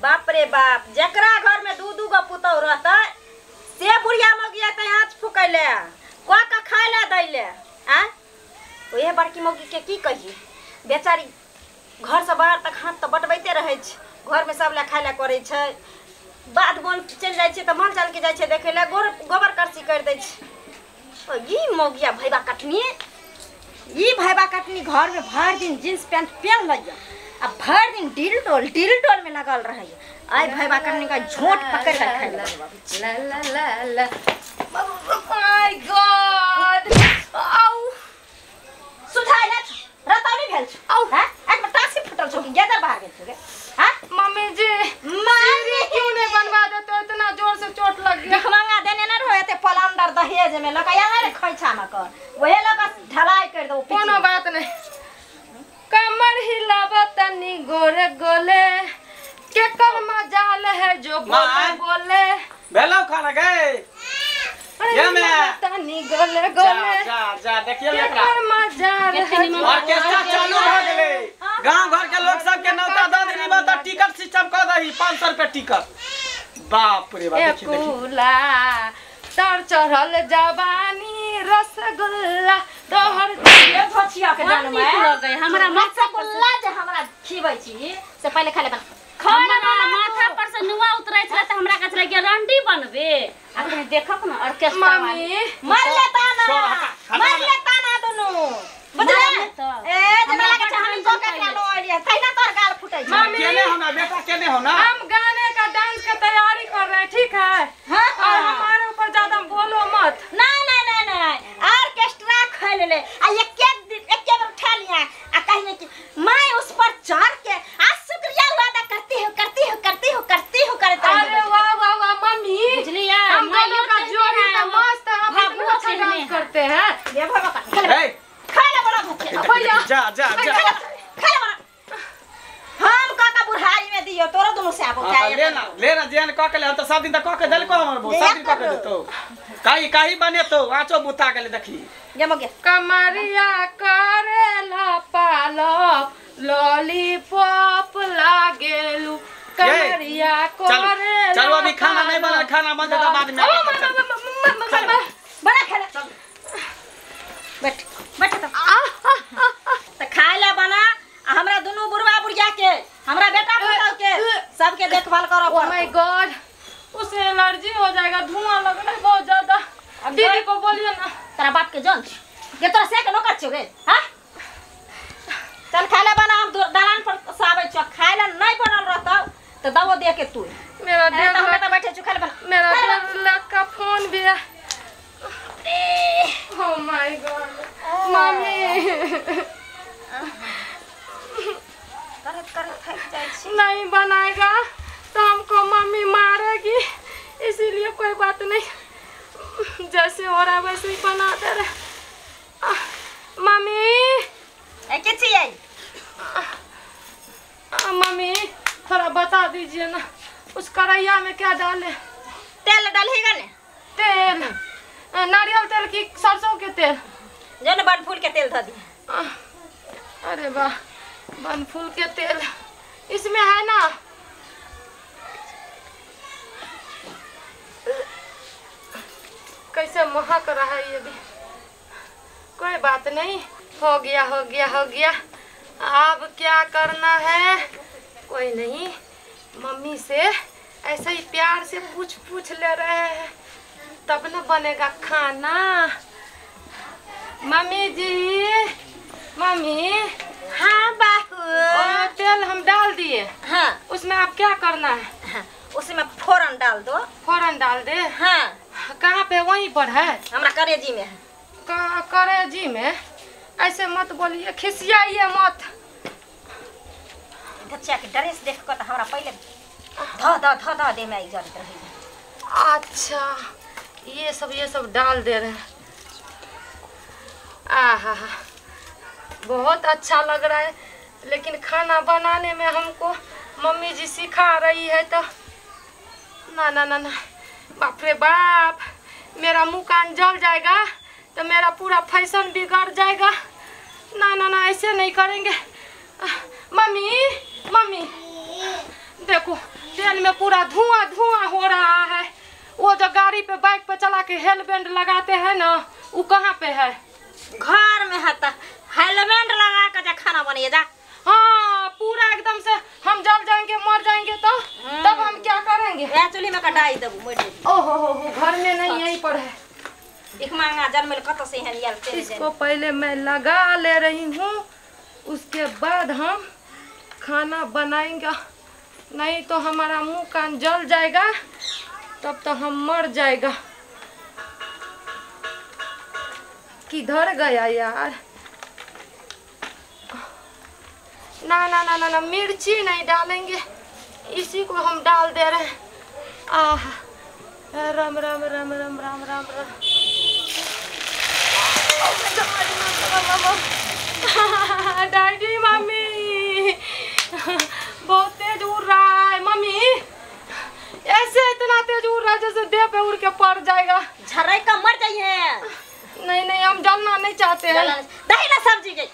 बाप रे बाप, जकरा घर में दू दू गो पुतहु रहतै से बुढ़िया मौगी अयतै आँच फुकै ले, कऽ के खाय ले दै ले। आँय, ओहे बड़की मौगी के की कहियै, बेचारी घर से बाहर तक हाथ तऽ बटबैते रहै छै, घर में सब लए खाय लए करै छै, बाध बन चलि जाइ छै तऽ माल जाल के जाइ छै देखै लए, गोबर करसी करि दै छै। ई मौगिया भैबा कटनी, ई भैबा कटनी घर में भरि दिन जींस पैंट पेन्ह लैया आ भरि दिन डील डोल में लगल रहैया। आइ भैबा कटनी का झोंट पकड़ के खाय ले। ला ला ला ला, my God, आउ सुधाइ ले, रतौनी भेल छौ। आउ हैं, एक बार टासी फुटल छौ कि गेदर बाहर गेल छौ गे? हैं मम्मी जी, मम्मी क्यों नहीं बनवा देते हो, इतना जोर से चोट लग गया। भिखमंगा देने न रहो एते पलंदर दहेज में लकया न रे खैछा में कर, वहे लगा ढलाई कर दो। कोनो बात नहीं। कमर हिलावा तनी गोरे गोले, के कर मजाल है जो बोले बोले। भेलौ खाना गए ये में तनी गोले गोले। जा जा देखिए के कर मजाल है। ऑर्केस्ट्रा चालू भ गेलै। गांव घर के लोग सब के नौता द देनी बा त टिकट सिस्टम क दही, 500 रुपया टिकट। बाप रे बाप, देखिए देखिए तर चढ़ल जवानी रसगुल्ला तोहर ये भछिया के जान में लगे हमरा रसगुल्ला जे हमरा खिबै छी से पहिले खा ले। खाना माथा पर से नुआ उतरै छलै त हमरा कहै छलै कि रंडी बनबे, आ कहीं देखक न ऑर्केस्ट्रा मम्मी मार ले ताना, मार ले ताना दुनु, बुझले? ए जेना लागे छै हम को केकरा लो एलियै तहिना तोर गाल फुटै छै। मम्मी केने हो ना बेटा, केने हो ना। हम गाने का डांस का तैयारी कर रहे हैं, ठीक है? हां, और हमारे ऊपर ज्यादा बोलो मत। नहीं नहीं नहीं नहीं, ऑर्केस्ट्रा खेल ले आ एक एक बार उठा लिया आ कहिए कि मैं उस पर चढ़ के आ शुक्रिया अदा करती हूं करती हूं करती हूं करती हूं करते। अरे वाह वाह वाह मम्मी, बुझलिए हम दोनों का जोड़ी तो मस्त है, आप इतना अच्छा डांस करते हैं। ये बाबा का ए खा ले बड़ा भूखे, जा जा जा खा ले बड़ा। हम काका बुढ़ारी में दियो तोरो दोनों से आबो क्या लेना लेना जेन क के ले, हम त सब दिन त क के देलको हमर बो, सब दिन क के देतो काई काई बने तो आचो बुता के ले देखी। जम गया कमरिया करेला पालक लॉलीपॉप लागेलू, कमरिया करेला। चलो अभी खाना नहीं बना, खाना बन जाता बाद में। बना खा ले, बैठ बैठ त त खाय ले बना। हमरा दुनु बुढ़वा बुढ़िया के, हमरा बेटा पुतहु के सबके देखभाल करो। ओ my God, उसे एलर्जी हो जाएगा, धुआं लग रहा है बहुत ज्यादा। दीदी को बोलिए ना। तेरा बाप के जन के तोरा से के नौकर छौ गे? हां चल खाय ले बना, हम दलान पर साबै छौ, खाय ले नहीं बनल रहतौ त दबो दे के तू। मेरा डेढ़ लाख त बैठे छु, खाय ले बना। मेरा 1.5 लाख का फोन भी है। ओ my God mummy, करत करत थक जाइ छी। नहीं बनाएगा तो हमको मम्मी मारेगी, इसीलिए कोई बात नहीं, जैसे हो रहा है वैसे ही बना दे रहे। मम्मी ए के छी आई? मम्मी थोड़ा बता दीजिए ना, उस कढ़ैया में क्या डाले? तेल डालहीगा ने? तेल नारियल तेल की सरसों के तेल? जो ने बनफूल के तेल ध दी। अरे वाह, बनफूल के तेल इसमें है ना। कैसे महक रहा है ये भी। कोई बात नहीं, हो गया हो गया हो गया। अब क्या करना है? कोई नहीं, मम्मी से ऐसे ही प्यार से पूछ पूछ ले रहे हैं तब न बनेगा खाना। मम्मी जी, मम्मी। हाँ बाबू, तेल हम डाल दिए। हाँ, उसमें आप क्या करना है? हाँ, उसमें फोरन डाल दो। फोरन डाल दे? हाँ। कहाँ पे? वहीं पर है, हमरा करेजी में है। करेजी में? ऐसे मत बोलिए, खिसियाइए मत। बच्चा के ड्रेस देख कर हमरा पहले ध ध ध ध दे में आई जरत रही। अच्छा, ये सब डाल दे रहे हैं। आहा, बहुत अच्छा लग रहा है, लेकिन खाना बनाने में हमको मम्मी जी सिखा रही है तो ना ना ना ना, बाप रे बाप, मेरा मुँह कान जल जाएगा तो मेरा पूरा फैशन बिगड़ जाएगा। ना ना ना, ऐसे नहीं करेंगे। मम्मी मम्मी देखो तेल में पूरा धुआं धुआं हो रहा है। वो जो गाड़ी पे बाइक पे चला के हेलमेट लगाते हैं ना, वो कहाँ पे है? घर में है तो हेलमेट लगा के जा खाना बनिए जा। हाँ पूरा एकदम से हम जल जाएंगे मर जाएंगे तो तब हम क्या करेंगे? चूल्ही में कटाई देबू मर जेबू। ओहो हो, घर में नहीं यहीं पर है। एक मांगा जन्मेल कत से हन यार। इसको पहले मैं लगा ले रही हूँ, उसके बाद हम खाना बनाएंगे, नहीं तो हमारा मुंह कान जल जाएगा, तब तो हम मर जाएगा। किधर गया यार? ना ना ना ना ना, मिर्ची नहीं डालेंगे, इसी को हम डाल दे रहे हैं। आह राम राम राम राम राम राम राम। डैडी मम्मी बहुत तेज उड़ रहा है मम्मी, ऐसे इतना तेज उड़ रहा है जैसे देह पे उड़ के पड़ जाएगा। झरई का मर जाइए। नहीं नहीं, हम जलना नहीं चाहते हैं। दही ना सब्जी के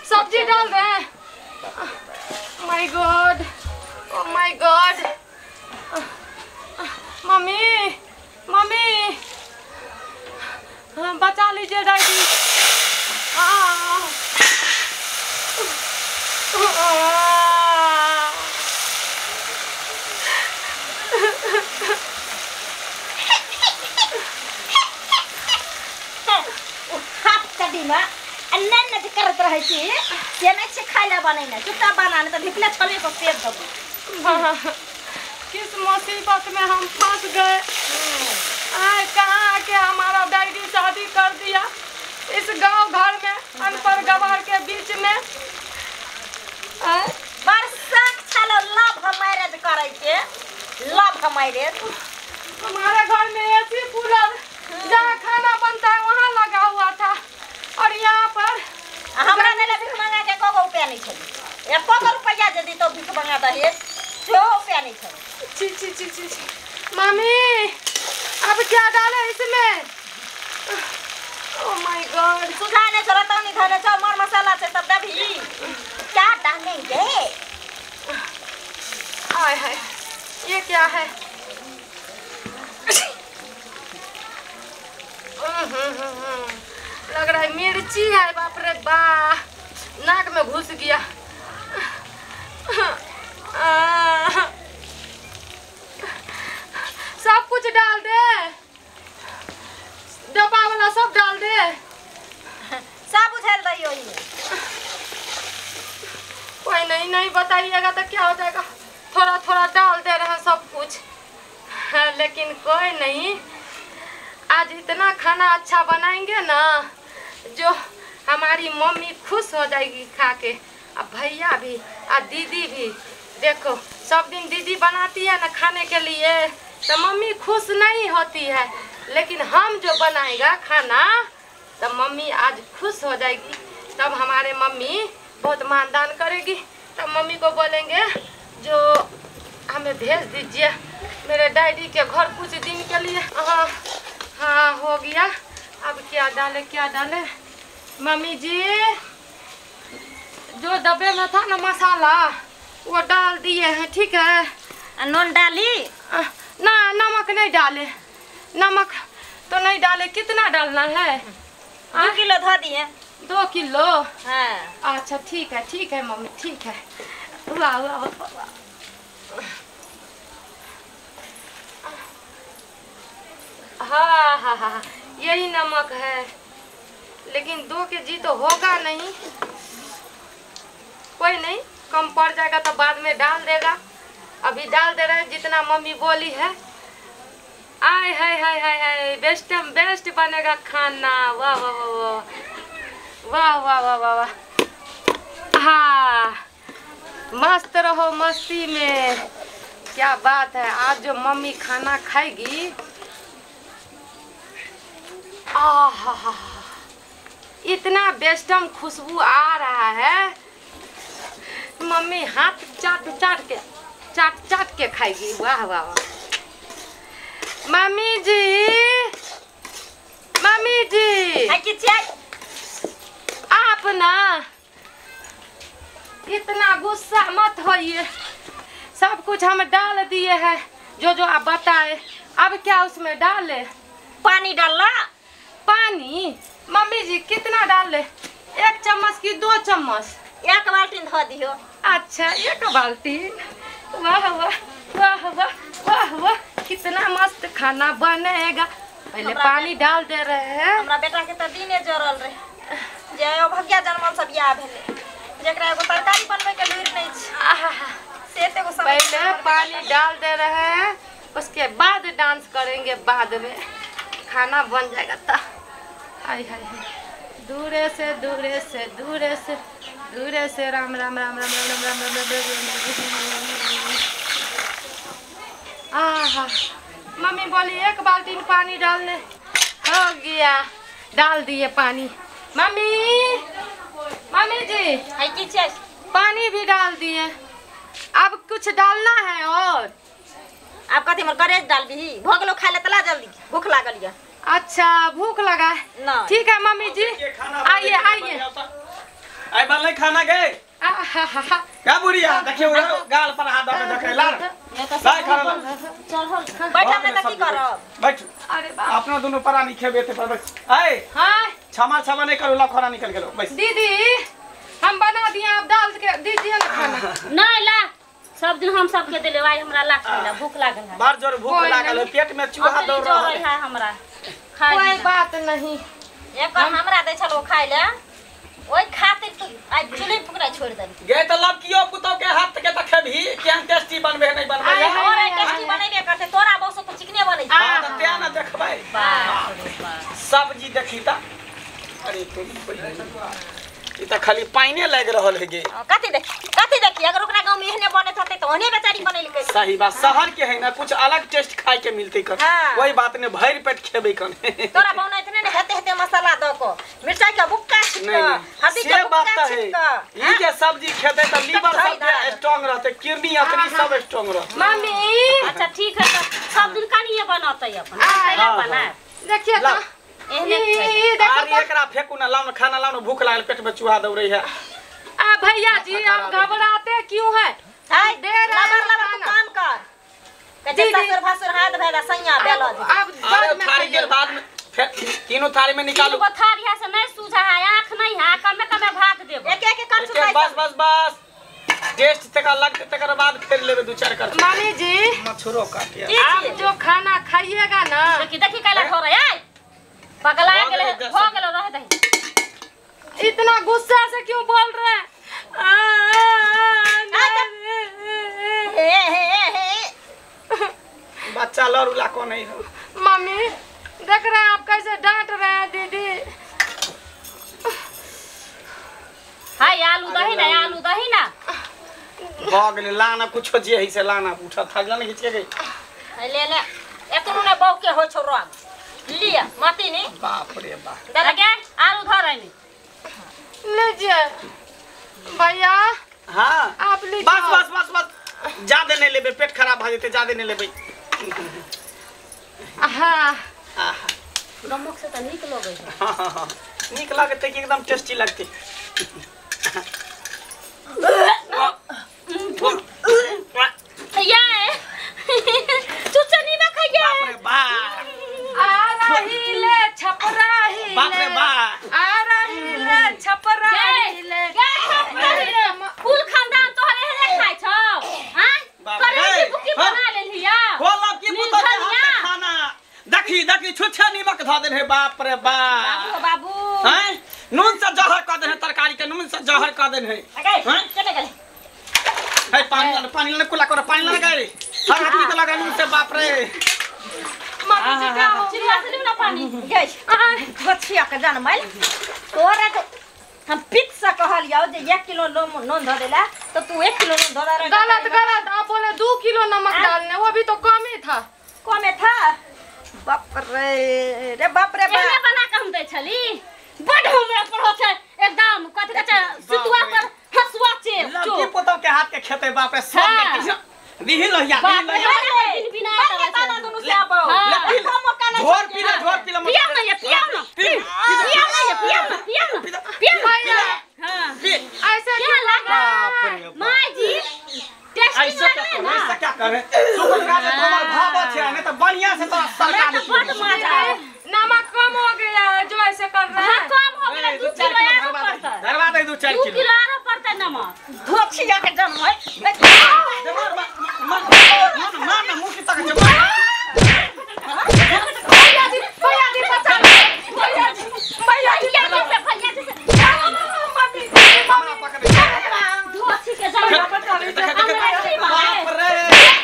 सब्जी डाल रहे हैं। My God, oh my God, mummy mummy हाँ बचा लीजिए डैडी। करत रहै छी से नहि छै खाय लए बनेने, चुपचाप बना नहि तऽ धिपले छले को सेब देबू। किस मुसीबत में हम फंस गए। आए कहाँ आके हमारा डैडी शादी कर दिया इस गांव घर में, अनपढ़ गवार के बीच में। बरसात छलो लव मैरिज करै के, लव मैरिज। हमारे घर में एसी कूलर जहाँ खाना बनता है वहाँ लगा हुआ था, और यहाँ पर हमरा नहि भीख मंगा के एको रुपया नहीं छलै, एको रुपया जे दितौ भीख मंगा दही सेहो रुपया नहीं छलै। छी छी छी छी छी मामी, अब क्या डाले इसमें? ओ my God, सुखा नहीं छौ, रतौनी धने छौ, मर मसाला छै तब देबही, क्या डालेंगे? आय हाय, ये क्या है? लग रहा है मिर्ची है। बाप रे बा, नाक में घुस गया। सब कुछ डाल दे, डब्बा वाला सब डाल दे, सब उछल दही ओहिमे। कोई नहीं नहीं बताइएगा तो क्या हो जाएगा। थोड़ा थोड़ा डाल दे रहे हैं सब कुछ, लेकिन कोई नहीं, आज इतना खाना अच्छा बनाएंगे ना जो हमारी मम्मी खुश हो जाएगी खा के, अब भैया भी और दीदी भी। देखो सब दिन दीदी बनाती है ना खाने के लिए तो मम्मी खुश नहीं होती है, लेकिन हम जो बनाएगा खाना तो मम्मी आज खुश हो जाएगी। तब हमारे मम्मी बहुत मानदान करेगी। तब मम्मी को बोलेंगे जो हमें भेज दीजिए मेरे डैडी के घर कुछ दिन के लिए। हाँ हाँ हो गया। अब क्या डाले क्या डाले? मम्मी जी जो डब्बे में था ना मसाला वो डाल दिए हैं, ठीक है। नून डाली ना? नमक नहीं डाले, नमक तो नहीं डाले। कितना डालना है? 2 किलो धो दिए। 2 किलो? हाँ। अच्छा ठीक है, ठीक है मम्मी, ठीक है। वाह वाह वाह वाह। हाँ हाँ हाँ यही नमक है, लेकिन 2 केजी तो होगा नहीं। कोई नहीं, कम पड़ जाएगा तो बाद में डाल देगा। अभी डाल दे रहे हैं जितना मम्मी बोली है। आय हाय हाय हाय हाय, बेस्ट बेस्ट बनेगा खाना। वाह वाह वाह वाह वाह वाह वाह वाह। हाँ मस्त रहो मस्ती में, क्या बात है। आज जो मम्मी खाना खाएगी, आहा इतना बेस्टम खुशबू आ रहा है, मम्मी हाथ चाट चाट के चाट चाट के खाएगी। वाह वाह वाह। मम्मी जी, मम्मी जी आप ना इतना गुस्सा मत होइए। सब कुछ हम डाल दिए हैं जो जो आप बताए। अब क्या उसमें डाले? पानी डालना। पानी मम्मी जी कितना डाले? 1 चम्मच की 2 चम्मच? 1 बाल्टी धो दियो। अच्छा 1 बाल्टी। वाह वाह वाह वाह वाह वाह, कितना मस्त खाना बनेगा। पहले पानी डाल दे रहे हैं। हमरा बेटा के तो दिने जरल रहे जे भगिया जनमल सब बियाह भेले, जेकरा एगो तरकारी बनबै के लुरि नहीं छै से ते एगो। पहले पानी डाल दे रहे हैं, उसके बाद डांस करेंगे, बाद में खाना बन जाएगा। ता हाय हाय हाय, दूरे से दूरे से दूरे से दूरे से राम राम राम राम राम राम राम राम राम। आहा, मम्मी बोली 1 बाल्टी पानी डालने, हो गया डाल दिए पानी। मम्मी मम्मी जी की चीज? पानी भी डाल दिए। अब कुछ डालना है और? आप कथी हमर करेज डाल दी, भोग लो खा ले तला जल्दी, भूख लागल या। अच्छा भूख लगा है ना? ठीक है मम्मी जी आइए आइए। आई बनलै खाना गे? का बुढ़िया देखियो गाल पर हाथ दके देखे लाल लाल खाना चढ़ल बैठ। हमने त की करब? बैठ। अरे बाप, अपना दोनों प्राणी खेबे ते पर बैठ। आए हां क्षमा क्षमा नहीं करू, ला खाना निकल गेलो बैठ। दीदी हम बना दिए, आप डाल के दीजिए ना खाना। नहीं ला, सब दिन हम सबके देले, आई हमरा ला खाना, भूख लागल है। बार जोर भूख लागल है, पेट में चूहा दौड़ रहल है हमरा। खाई कोई बात नहीं, एक हमरा दै छलो खाइ ले, ओइ खातिर तू आज चुल्ही फुकना छोड़ देली। गे त लब कियो पुतो के हाथ के त खेबही, केहन टेस्टी बनबे नहीं बनबे। और टेस्टी बनेबे करते, तोरा बौस त चिकने बनै छै। हां त ते ना देखबै। सब्जी देखी त अरे तोरी ई त खाली पाइने लाग रहल है गे। कथि देखी कथि देखी, अगर ओकरा गांव में एहने बनैत होतै त ओहने बेचारी बनेलकै। सही बात, शहर के है ना कुछ अलग टेस्ट खाए के मिलते कर। हाँ। वही बात ने भर पेट खेबे कन। तोरा बनैत ने हेते हेते मसाला द को, मिरचाई के बुक्का छिट के, हल्दी के बुक्का छिट के, ई के सब्जी खेते त लीवर सब स्ट्रांग रहते, किडनी अतरी सब स्ट्रांग रहते। मम्मी अच्छा ठीक है, त सब दिन कनिए बनतै अपन पहले बनाए। देखिए त एहने अरे एकरा फेकू ना, लाओ ना खाना, लाओ ना, भूख लागल पेट में चूहा दौड़ै है। आ भैया जी आप घबराते क्यों हैं? हाय दे रहे लबर लबर तू काम कर, कहे ससुर भसुर हाथ भेला सैया बेल। अब अरे थारी के बाद में फिर तीनों थाली में निकालो। तीन गो थारी है से नहीं सूझा है, आंख नहीं है, कमे कमे भात देबो। एक एक कर चुका। बस बस बस टेस्ट तक लगते तकर बाद फिर लेबे 2-4 कर। मम्मी जी मछरो काटिया आप जो खाना खाइएगा ना, देखी देखी कैला हो रहा है, पगला गेले हो गेलो रह दही। इतना गुस्सा से क्यों बोल रहे हैं? हे हे हे बच्चा लड़ुला को नहीं हो। मम्मी देख रहे हैं आप कैसे डांट रहे हैं दीदी। हाय आलू दही ना, आलू दही ना भऽ गेलै। लाना कुछो जे है से लाना, उठा थाली लाना खींच के गई ले ले। एतनो ने बहु के हो छौ रंग लिया मती नी। बाप रे बाप, लगे आलू धर आइनी लीजिए भैया। हां आप लीजिए। बस बस बस बस, ज्यादा नहीं लेबे, पेट खराब भ जेतै, ज्यादा नहीं लेबे। हां नमक से त नीक लगै है। हां नीक लगतै कि एकदम टेस्टी लगतै। ये चुच्चा नीमा खाइए। बाप रे बाप, आ रही ले छपरा ही, बाप रे बाप, आ रही ले छपरा ही ले। कुल खानदान तोहरे हेले खाइ छौ। हां करे बुकी बना लेलिया खोलब की पुतो के हाथ के खाना। देखी देखी छुच्छा नीमक ध देन है। बाप रे बाप, बाबू बाबू हैं नून से जहर क देन है, तरकारी के नून से जहर क देन है। हैं चले गेले। है पानी लान, पानी लान, कुला कर पानी लान गए हर आदमी तो लगा नून से। बाप रे मम्मी जी क्या हो चिड़िया से लिउ ना पानी गई गछिया के जनमल तोरा के हम पित से कहलियौ जे 1 किलो नून ध देला तो तू 1 किलो नून ध दे। गलत गलत, आप बोले 2 किलो नमक डालने, वो भी तो कम ही था। कम था? बाप रे रे बाप रे बाप, एने बना के हम दै छली बड हमरा पर हो छै एकदम कथि कहै छै सितुआ पर हसुआ चेप लड़की पुतौ के हाथ के खेते। बाप रे सब के दिही लोहिया, दिही लोहिया दुनु से आबो झोर पीला, झोर पीला, पिया ना ये, पिया ना, पिया ना ये, पिया ना, पिया ना, पिया ना। हां ऐसे क्या लगा मां जी? टेस्टी ऐसे लग रहा है ना? करे शुक्र का जे तोहर भाव छै नहीं त बढ़िया से तोरा सरकार बड़ मजा आवे। नमक कम हो गया है जो ऐसे कर रहा हां है। कम हो गेलै 2 किलो आरो पड़तै। धरवा दे 2-4 2 किलो किलो आरो पड़तै नमक। धोखिया के जमै मार मार मार ना मुंह की तक जमा। भैया जी बचा भैया जी भैया जी भैया जी से मम्मी हमरा पकड़ धोखी के जमै। बाप रे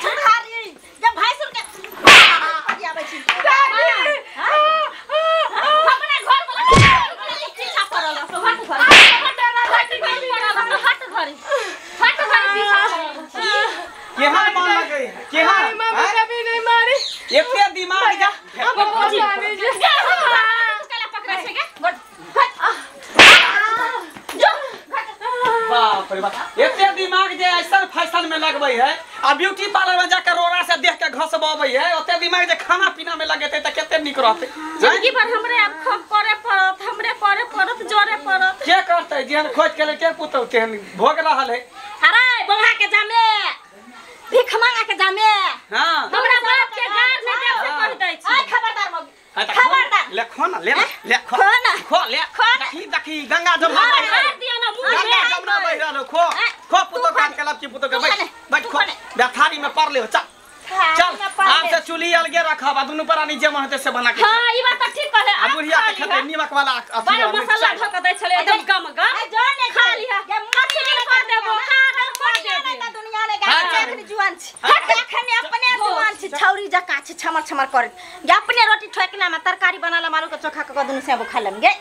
छुधारी जब भाई सुन के आबै छी अपने घर वाला पीछा पड़ल रहतो। हट घर हट घर हट घर पीछा पड़ल। केहन मन लगे है केहन मम्मी कभी नहीं मारी एते दिमाग जा बाबूजी काला पकड़ै छै गे जो बाप रे बाप एते दिमाग जे ऐसा फैशन में लगबै है आ ब्यूटी पार्लर में जाकर रोड़ा से देख के घसबबै है ओते दिमाग जे खाना पीना में लगेते त कते नीक रहते। जिंदगी भर हमरे अब खप करे पड़त हमरे करे पड़त जोरे पड़त। के करतै जेहन खोज के के पुतौ तेहन भोग रहल है। अरे बंगा के जामे भीख मांगा के जामे। हां हमरा बाप के गार न देव से कह दै छी। आ खबरदार मौगी खबरदार ले खो ना ले ले खो खो ले देखी देखी गंगा जमुना मार दिया ना मुंह में गंगा जमुना बह रहल खो खो पुतो काट के लब की पुतो के बैठ बैठ खो थारी में पर ले चल चल आब से चूल्ही अलगे रखब आ दुनू प्राणी जे मन हेतै से बना के। हां ई बात त ठीक कहले। आ बुढ़िया के खेतै नीमक वाला अथी बड़ा मसाला धक दै छले एकदम गम गम खा लिहा कथी कर देबो कारण कर देबे त दुनिया ने गाछ जुआन छी एखन अपने जुआन छी छौरी जका छी छमर छमर करत अपने रोटी ठोकला में तरकारी बनाला मारू के चोखा क दुनू सेबो खा लेम गे।